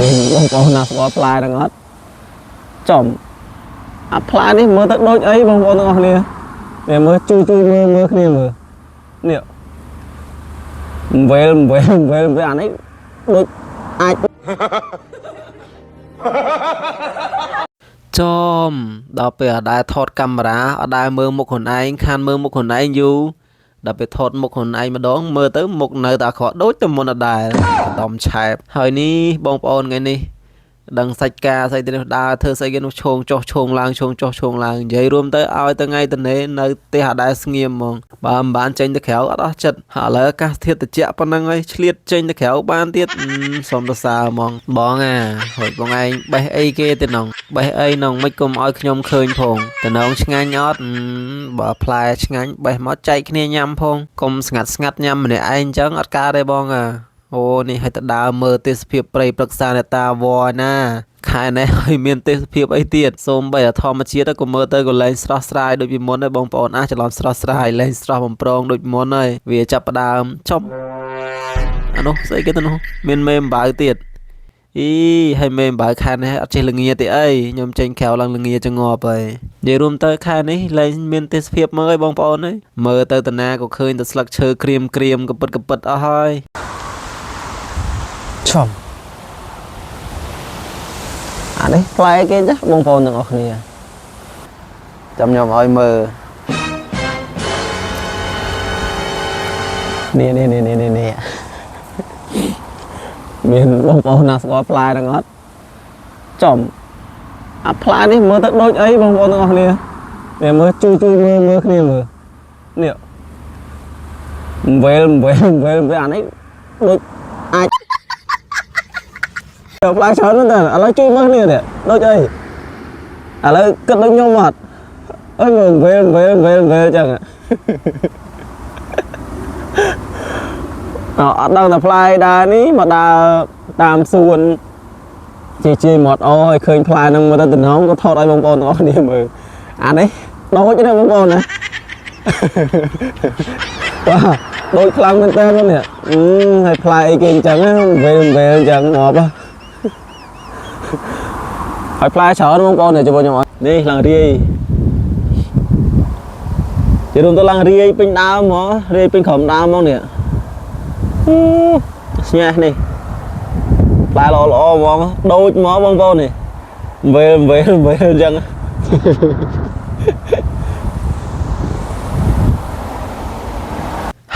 មានបងប្អូនណាស្គាល់ផ្លែហ្នឹងអត់ចំអាផ្លែនេះមើលទៅដូចអីបងប្អូនទាំងអស់គ្នានេះមើលជួយជួយមើលមើលគ្នាមើលនេះវែលវែលវែលវែលអានេះដូចអាច ចំដល់ពេលអត់ដែលថតកាមេរ៉ាអត់ដែលមើលមុខខ្លួនឯងខានមើលមុខខ្លួនឯងយូរដល់ពេលថតមុខខ្លួនឯងម្ដងមើលទៅមុខនៅតែអាក្រក់ដូចតែមុនអត់ដែលដំឆែបហើយនេះបងប្អូនថ្ងៃនេះដឹងសាច់ការស្អីទៅនេះដើរធ្វើស្អីគេនោះឈោងចុះឈោងឡើងឈោងចុះឈោងឡើងនិយាយរួមទៅឲ្យទៅថ្ងៃតនេនៅផ្ទះអត់ដែលស្ងៀមហ្មងបើមិនបានចេញទៅក្រៅអត់អស់ចិត្តហើយឥឡូវអាកាសធាតុត្រជាក់ប៉ុណ្ណឹងហើយឆ្លៀតចេញទៅក្រៅបានទៀតអឺសូមសរសើរហ្មងបងអាហូចបងឯងបេះអីគេទៅនងបេះអីនងមិនគុំឲ្យខ្ញុំឃើញផងតំណងឆ្ងាញ់អត់អឺបើផ្លែឆ្ងាញ់បេះមកចែកគ្នាញ៉ាំផងកុំស្ងាត់ស្ងាត់ញ៉ាំម្នាក់ឯងអញ្ចឹងអត់កើតទេបងអាអូនេះឲ្យទៅដើរមើលទេសភាពព្រៃព្រឹក្សាអ្នកតាវរណាខែនេះឲ្យមានទេសភាពអីទៀតសូម្បីតែធម្មជាតិក៏មើលទៅក៏លែងស្រស់ស្រាយដូចពីមុនដែរបងប្អូនអាច្រឡំស្រស់ស្រាយលែងស្រស់បំប្រងដូចមុនហើយវាចាប់ផ្ដើមចប់អានោះស្អីគេទៅនោះមានមេអំបៅទៀតអីហើយមេអំបៅខែនេះអត់ចេះល្ងាទេអីខ្ញុំចេញក្រៅឡើងល្ងាចងាប់ហើយនិយាយរួមទៅខែនេះលែងមានទេសភាពមើលឲ្យបងប្អូនហើយមើលទៅតាណាក៏ឃើញតែស្លឹកឈើក្រៀមក្រៀមកពិតកពិតអស់ហើយ ចំអានេះផ្លែគេចាស់បងប្អូនទាំងអស់គ្នា ចាំខ្ញុំឲ្យមើល នេះនេះនេះនេះនេះនេះមានបងប្អូនណាស្គាល់ផ្លែហ្នឹងអត់ចំអាផ្លែនេះមើលទៅដូចអីបងប្អូនទាំងអស់គ្នានេះមើលជួយជួយមើលមើលគ្នាមើលនេះវែលវែលវែលវែលអានេះដូចអាចផ្លែច្រើនមែនតើឥឡូវជួយមើលគ្នានេះដូចអីឥឡូវគិតដូចខ្ញុំអត់អើយមើលវែលវែលវែលវែលចឹង អអត់ដឹងតែផ្លែដើរនេះមកដើរតាមសួនជាជាមាត់អូឲ្យឃើញផ្លែហ្នឹងមកទៅតំណងក៏ថតឲ្យបងប្អូនទាំងអស់គ្នាមើលអានេះដូចណាបងប្អូនណា បាទដូចខ្លាំងមែនតើនេះអឺហើយផ្លែអីគេអញ្ចឹងណាវេលវេលអញ្ចឹងងាប់ហ៎ហើយផ្លែច្រើនបងប្អូននេះជាមួយខ្ញុំអត់នេះឡើងរាយជារួមទៅឡើងរាយពេញដើមហ្មងរាយពេញក្រោមដើមហ្មងនេះ ស្ញះនេះផ្លែល្អល្អហ្មងដូចហ្មងបងប្អូននេះវេលវេលវេលអញ្ចឹង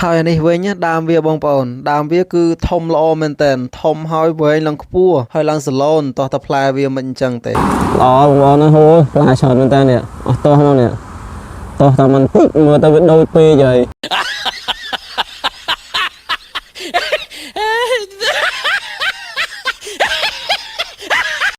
ហើយអានេះវិញណាដើមវាបងប្អូនដើមវាគឺធំល្អមែនតើធំហើយវែងឡើងខ្ពស់ហើយឡើងសឡូនតោះតែផ្លែវាមិនអញ្ចឹងទេ ល្អបងប្អូនណាហូផ្លែច្រើនមែនតើនេះអស់តោះមកនេះតោះតែមិនតិចមើលទៅវាដូចពេកហើយ